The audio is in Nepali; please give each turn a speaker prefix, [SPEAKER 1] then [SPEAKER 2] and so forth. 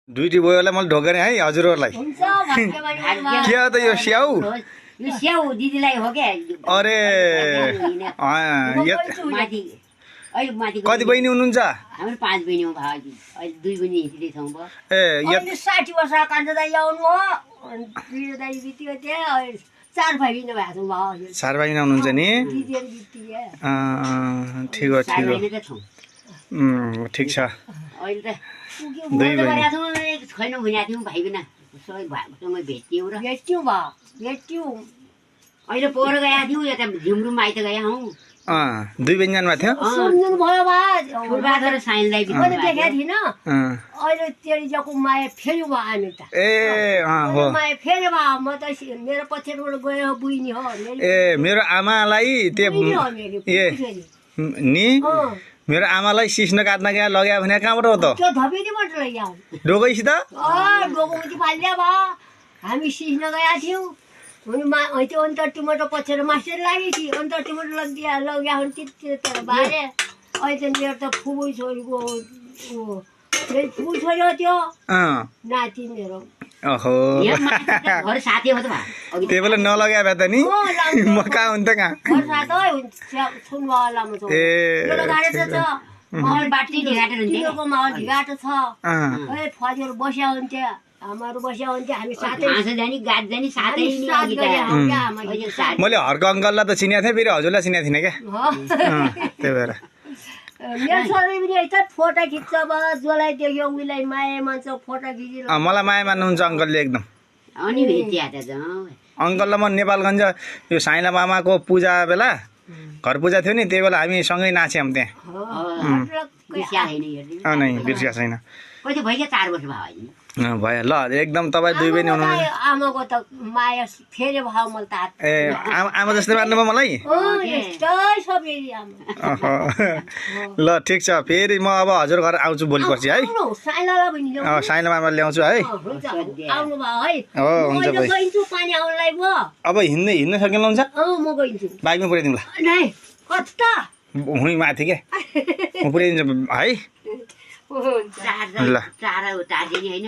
[SPEAKER 1] दुईटी बोयोलाई मैले ढोकेँ है हजुरहरूलाई के हो त यो स्याउ
[SPEAKER 2] यो स्याउ दिदीलाई हो क्या
[SPEAKER 1] अरे कति बहिनी हुनुहुन्छ
[SPEAKER 2] हाम्रो 5 बहिनी हो भाइ अहिले 2 बहिनी हिँड्दैछौँ भयो
[SPEAKER 1] ए
[SPEAKER 3] अहिले 60 वर्ष कान्छ दाइ आउनु हो दिदी दाइ बित्यो त्यहाँ 4 भाइ बहिनी भएको छौँ भयो
[SPEAKER 1] 4 बहिनी हुनुहुन्छ नि
[SPEAKER 3] दिदीहरु बित्यो
[SPEAKER 1] ठिक हो ठिक हो ठिक छ
[SPEAKER 2] अहिले त गएका थियौँ छैनौँ भनेको थियौँ भाइ बिना सबै भाइसँग भेट्यौँ र
[SPEAKER 3] भेट्यौँ भयो भेट्यौँ
[SPEAKER 2] अहिले पोहोर गएका थियौँ यता झुम्रुमा आइत गएका हौँ
[SPEAKER 1] 2 बहिनी जानुभएको थियो
[SPEAKER 3] सम्झनु भयो बा
[SPEAKER 2] फुलबहादुर र साइनलाई
[SPEAKER 3] मैले देखेको थिइनँ अहिले तेरी जको माया फेरि भयो हामी त
[SPEAKER 1] ए हो
[SPEAKER 3] माया फेरि भयो म त मेरो पछाडिबाट गयो बुइनी हो
[SPEAKER 1] ए मेरो आमालाई त्यो ए नि मेरो आमालाई सिस्न काट्न गए लग्यो भने कहाँबाट हो त
[SPEAKER 3] त्यो धपेटीबाट लैया
[SPEAKER 1] डोगैसित
[SPEAKER 3] डोगौती पाल्या भयो हामी सिस्न गएका थियौँ त्यो अन्तर्टीबाट पछाडि मास्टर लागेको थियो अन्तर्टीबाट लग्या हुन् त्यति बारे अहिले त मेरो त फुबु छोरीको फुबु छोरी हो त्यो नाति मेरो
[SPEAKER 1] ओहो
[SPEAKER 2] घर साथी हो त
[SPEAKER 1] त्यही बेला नलग्या भए त नि म कहाँ हुन्थ्यो कहाँ
[SPEAKER 3] घर साथै सुनवालामा छ
[SPEAKER 1] ए
[SPEAKER 2] बाटी ढिगाटेर हुन्थ्यो
[SPEAKER 3] तिनीहरूको माहौल ढिगाटो छ फजहरू बस्या हुन्थ्यो हाम्रो बस्या हुन्थ्यो हामी साथै
[SPEAKER 1] मैले हर्क अङ्कललाई त चिनेको थिएँ फेरि हजुरलाई चिनेको थिइनँ क्या त्यही भएर
[SPEAKER 3] मेरो सधैँ पनि है त फोटो खिच्छ भयो जसलाई देख्यो उसलाई माया मान्छ फोटो खिचेर
[SPEAKER 1] मलाई माया मान्नुहुन्छ अङ्कलले एकदम अङ्कललाई म नेपालगञ्ज यो साइला मामाको पूजा बेला घर पूजा थियो नि त्यही बेला हामी सँगै नाच्यौँ त्यहाँ नै बिर्सिया छैन
[SPEAKER 2] भइगयो 4 वर्ष
[SPEAKER 1] भयो ल एकदम तपाईँ 2 बहिनी हुनुहुन्छ
[SPEAKER 3] आमाको त माया फेरि भयो मैले त
[SPEAKER 1] ए आमा जस्तै मान्नुभयो मलाई ल ठिक छ फेरि म अब हजुर घर आउँछु भोलि पर्सि है साइला मामा ल्याउँछु है
[SPEAKER 3] आउनु भयो है
[SPEAKER 1] हो हुन्छ भाइ
[SPEAKER 3] पानी आउनलाई भयो
[SPEAKER 1] अब हिँड्न सकिनुहुन्छ
[SPEAKER 3] म गइन्छु
[SPEAKER 1] बाइकमा पुऱ्याइदिउँला
[SPEAKER 3] कता
[SPEAKER 1] हुँ माथि के म पुऱ्याइदिन्छु है ल
[SPEAKER 2] चार होइन